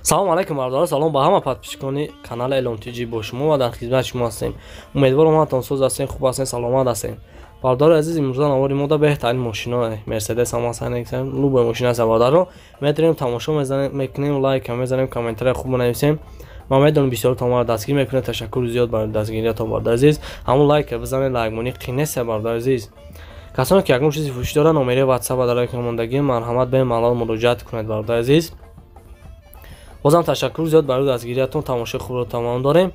Салом алейкум бародарон, салом ба ҳама подписчикони канали Элон ТЖ, бо шумо ва дар хидмати шумо ҳастем. Умедворам ҳаматон соз ҳастем, хуб ҳастем, саломат ҳастем. Бародари азиз, имрӯза навори мода беҳтарин мошино Мерседес ҳам ҳастан, любой мошина аст бародаро. Метавонем тамошо мекунем, лайк мезанем, комментария хуб менависем. Ман медонам бисёртон маро дастгир мекунед, ташаккур зиёд барои дастгириятон бародари азиз. Ҳамон лайк бизанед, лайкмонӣ қин нест бародари азиз. Касоне ки ягон чизи фурӯшӣ доранд, номери WhatsApp дар экран мондагӣ, марҳамат бемалол муроҷиат кунед бародари азиз. Бозам ташаккур зиёд барои дастгириятон, тамошои хубро тамом дорем.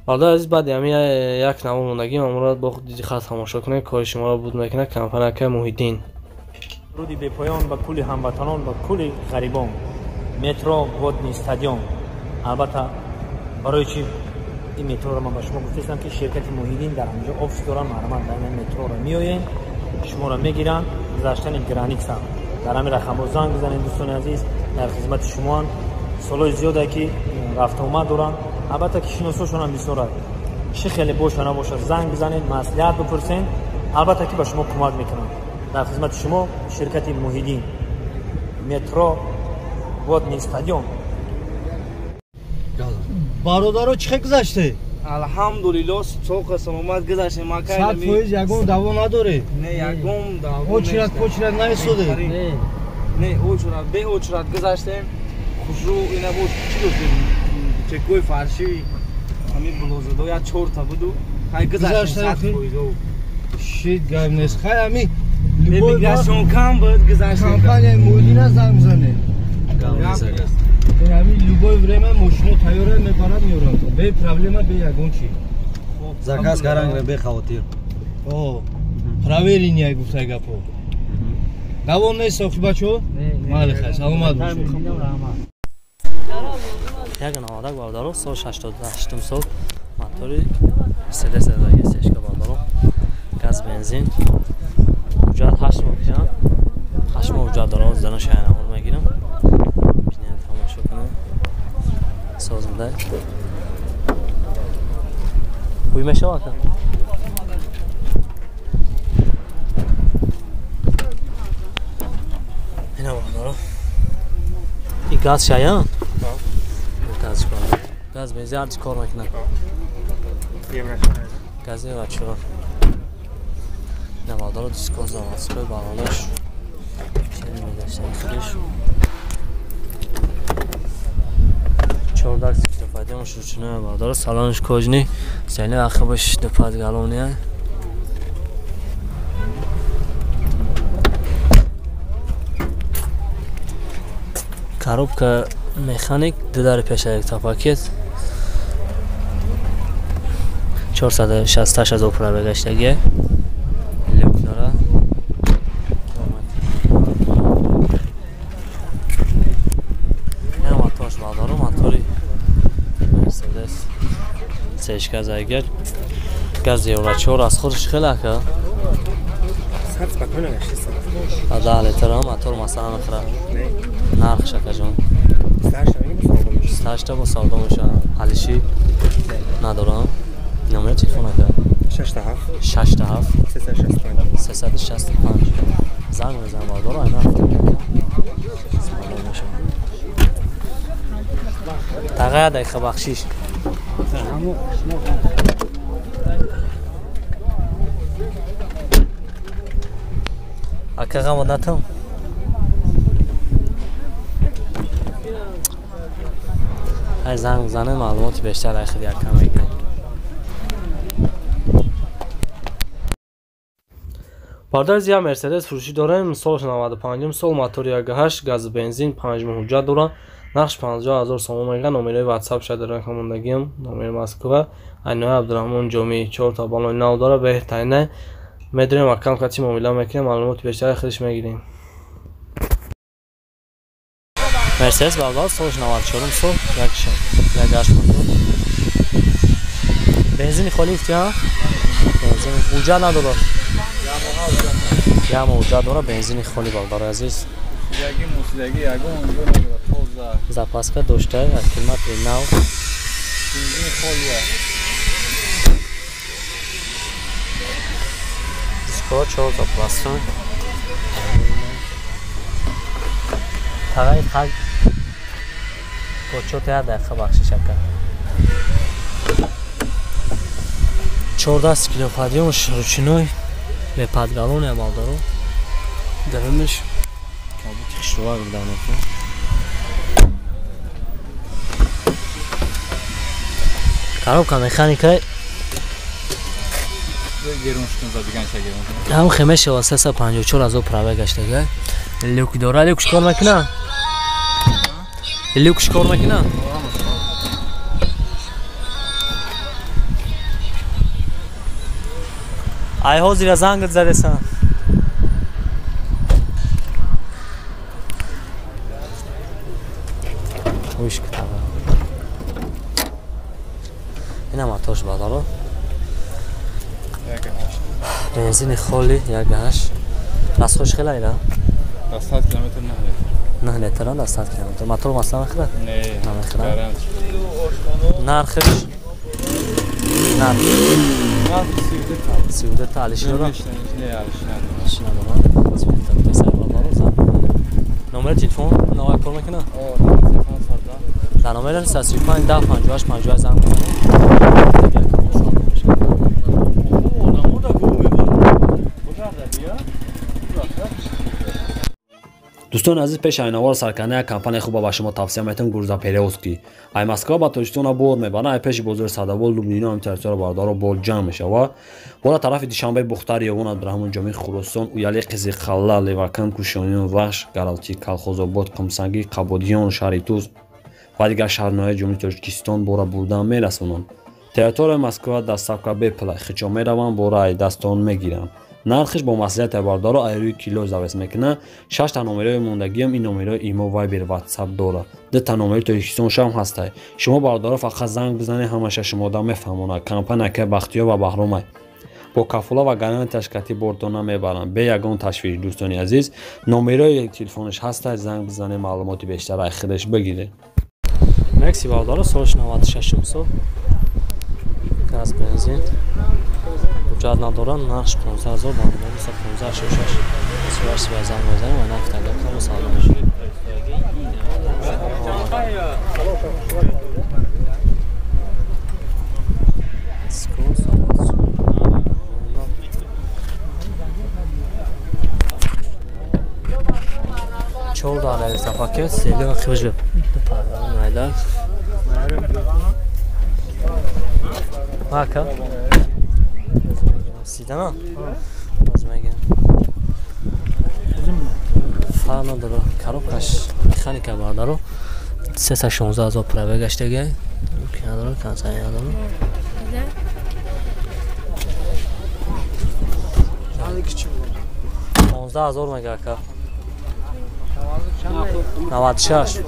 Бародари азиз, баъди ҳамин як навор мондагӣ мамурат бо диққат тамошо кунед, кори шуморо буд мекунад компания Муҳиддин. Руди бепоён ба кулли ҳамватанон, ба кулли ғарибон. Метро Водный стадион. Албатта барои чи ин метроро ман ба шумо гуфтаистам, ки ширкати Муҳиддин дар ҳаминҷо офис доранд. Марҳамат, дар ин метроро меоем, шуморо мегиранд, гузаштани граница. Дар ҳамин рақамҳо занг бизанед, дӯстони азиз, дар хизмати шумоанд. Солҳои зиёде ки рафтуомад доранд, албатта ки шиносошонам бисёрад. Чӣ хеле боша набошад, занг бизанед, маслиҳат бипурсед, албатта ки ба шумо кӯмак мекунанд. Дар хизмати шумо ширкати Муҳиддин, метро Водный стадион. Бародаро, чӣ хел гузаште? Алҳамдулилло, соқа саломат гузаштем. 100% ягон даво надоред? Не, ягон даво. Очрат почрат наистоде? Не, очрат, бе очрат гузаштем. Хушрӯ ина бош чӣ доштем? Чекои фарши ҳамин булозадо як чорта буду. Хай гузаштем 100%. Шит гап нест. Хай ҳамин миграсион кам буд, гузаштем. Компанияи Муҳиддина занг бизанед. Ҳамин любое время мошино тайёра мебарад, меорад. Бе проблема, бе ягон чи. Заказ кардан бе хавотир. О, проверение гуфтай гапо. Давом нест, охи бачо? Майли, хай, саломат бошед. Як навадак бародаро, сол 68 сол, мотори Мерседес сешка бародаро, газ бензин, ҳуҷҷат 8 моҳ кишам, 8 моҳ ҳуҷҷат дорам, зана шайнамор мегирам. Бинем, тамошо кунем. Созмда. Ҳуй мешавад? Ина бародаро. И газ шаян? Газ бародаро. Газ бензин ҳар чӣ кор мекунад. Газ евро чор. Ина бародаро, дискор заводской балонаш. Чени мегаштани худиш. 14 килофайдем шурчина бародаро, салонш кожни, сени ақибаш дупад галония. Коробка механик, ду дари пеша якта пакет. 468 ҳазор пробег гаштагия. Люк дора. Ин моторш бародаро, мотори Мерседес сешка зайгер. Газ евро 4 аз худаш хеле ака. 10 литр мотор масалан мехӯрад. Нархш акаҷон 28 бо савдо мешавад. Алиши надорам. Номери телефон ака 67 67 365 365. Занг мезанам бародаро, айна савдо мешавад. Тағая дақиқа бахшиш. Ака ғам натам. Ай занг бизанем, маълумоти бештар ай худи ака мегирем. Бародари азиз, як Мерседес фурӯшӣ дорем, солш 95 сол, мотори 1.8, газ бензин, 5 моҳ ҳуҷҷат дорад. Нархш 50 000 сомон мегӯяд. Номерои WhatsApp шад дар рақам мондагиам, номери Москва, Айнои Абдурраҳмон Ҷомӣ, 4 та балони нав дорад, беҳтарина. Медонем аккам кати муомила мекунем, маълумоти бештари худиш мегирем. Мерседес бародар, солш 94 сол, 1.8 мотор. Бензини холӣ гуфтӣ, ҳа? Бензин ҳуҷҷат надорад. Як моҳ ҳуҷҷат дорад, бензини холӣ бародари азиз. Запаска дошта, як километри нав. Бензини холия. Дискҳо 4 та пластон. Тағаи Почёт як дақиқа бахшиш ака. 14 кило подъёмш ручной бепадгалон амалдаро. Дарунаш кабути хушрӯва гирданаку. Коробка механика ҳам хеме шава 354 ҳазор права гаштага. Люк дора, люк кор мекуна? Люк кор мекуна? Ай ҳозира зангат задесан. Уш китаба. Ина матош бадаро. Бензини холи 1.8. Расходш хеле айда? 100 километр 9 литр. 9 литр, 100 километр. Мотор масла мехӯрад? Не, намехӯрад. Нархш? Нарх. Нарх 32 та. 32 та алиш дора? Не, алиш надора. Алиш надора. 32 та сай бадаро зан. Номери телефон навай кор мекунад? О, номери телефон 110. Дар номери 35 10 58 58 занг мезанед. Дигар камон савдо мешавад. Дӯстони азиз, пеш айнавор саркана як компания хуба ба шумо тавсия метам, Грузоперевозки. Ай Москва ба Тоҷикистона бор мебаранд, ай пеши бозори Садовол, Лубнино ҳам территория бародаро бор ҷамъ мешава. Бора тарафи Душанбе, Бухтар, Ёвон, Абдурраҳмон Ҷомӣ, Хуросон, Уяли, Қизиқалла, Левакан, Кушониён, Вахш, Гаралтӣ, Калхозобод, Қумсангӣ, Қабодиён, Шаҳритуз ва дигар шаҳрноҳияи Ҷумҳурии Тоҷикистон бора бурдан мерасонанд. Территорияи Москва доставка бепула, хичо мераванд, бора ай дастон мегиранд. Нархиш бо маслиҳати бародаро ай рӯи кило завес мекунад. 6 та номерои мондагиам ин номерои имо, вайбер, ватсап дорад. 2 та номери Тоҷикистон шам ҳастай. Шумо бародаро фақат занг бизанед, ҳамаша шумода мефаҳмонад. Компания ка Бахтиёр ва Баҳромай бо кафола ва гарантия ташкилотӣ бортон намебаранд. Бе ягон ташвиш, дӯстони азиз, номерои телефонаш ҳастай, занг бизанед, маълумоти бештар ай худаш бигиред. Мекси бародаро солш 96 сол. Газ, бензин. Ҳуҷҷат надоранд, нархш 15000 ба номери 15 66 38 38 занг мезанем ва нарх тагар камо савдо мешавад. Чор дара пакет, селё хибж майда. Мака. Сидана? Аз мегирам. Фарқ надора. Коробкаш механика бардаро. 316 000 права гаштага. Ки надора, консай надора. Понздаҳ ҳазор мега ака. 96.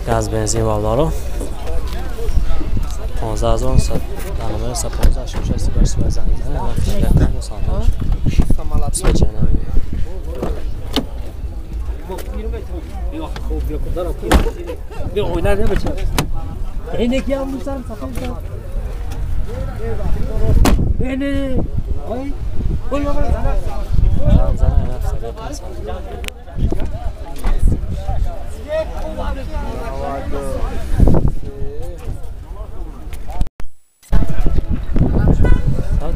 Газ, бензин валдаро 15000 дар номери 15 66 38 занг мезанед, нархш якам савдо мешавад. Свеча нави. Занг занед, нарх якам савдо.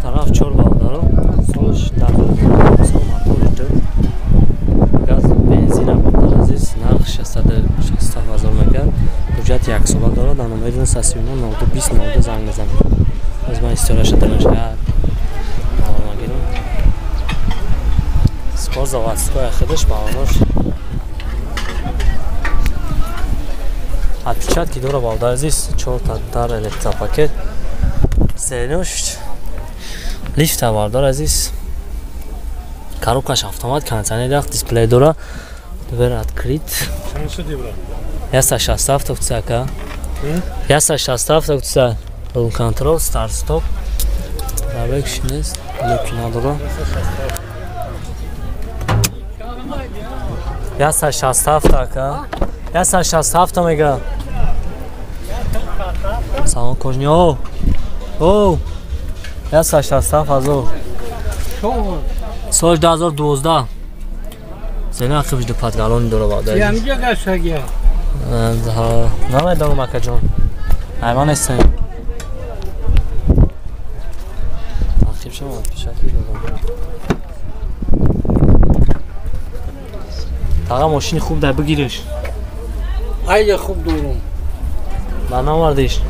Тараф чор балдаро солш сол мотор ду газ бензин бардар азиз, нарх 667 ҳазор мегар. Ҳуҷҷати яксола дорад. Дар номери 939 02 20 02 занг мезанед. Аз ман истораша дарашая мегирам. Скор заводской худаш балонош отпечатки дора бардар азиз, 4 та дар электропакет, сенуш лифта бардар азиз, коробкаш автомат, кондиционер дах, дисплей дора, дверь открыт. 167 кутсака. 167 кутса. Рул контрол, старт стоп. Пробегш нест, люки надора. 167 ака. 167 мега. Салон кожни. О! О! 167 ҳазор. Сол 2012. Зена қибиш ду патгалони дора бародари. Ямиҷа гаштагия. Намедонам акаҷон. Айман нестем. Тақиб шава пешакӣ додам. Таға мошини хуб дай бигириш. Айда хуб дорум. Ба навардиш?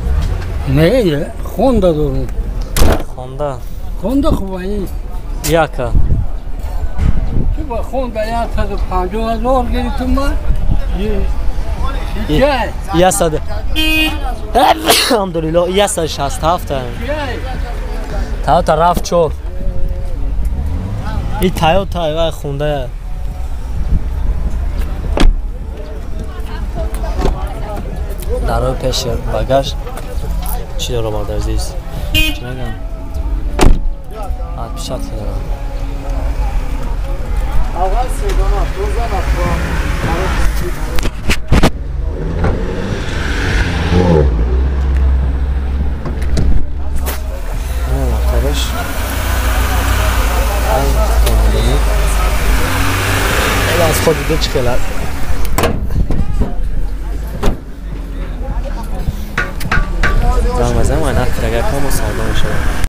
Не, Хонда дорум. Хонда. Хонда хуб ай. Яка. Ту ба Хонда 150 000 гирифтум ма. Ясад. Алҳамдулиллоҳ 167. Тойота RAV4. И Тойота вай хонда. Дарои пеши багаж чӣ дора бародари азиз? Чӣ мегӯям? Отпечатки дора. Аввал седона, тоза Мотораш. Аз худ дида чӣ хела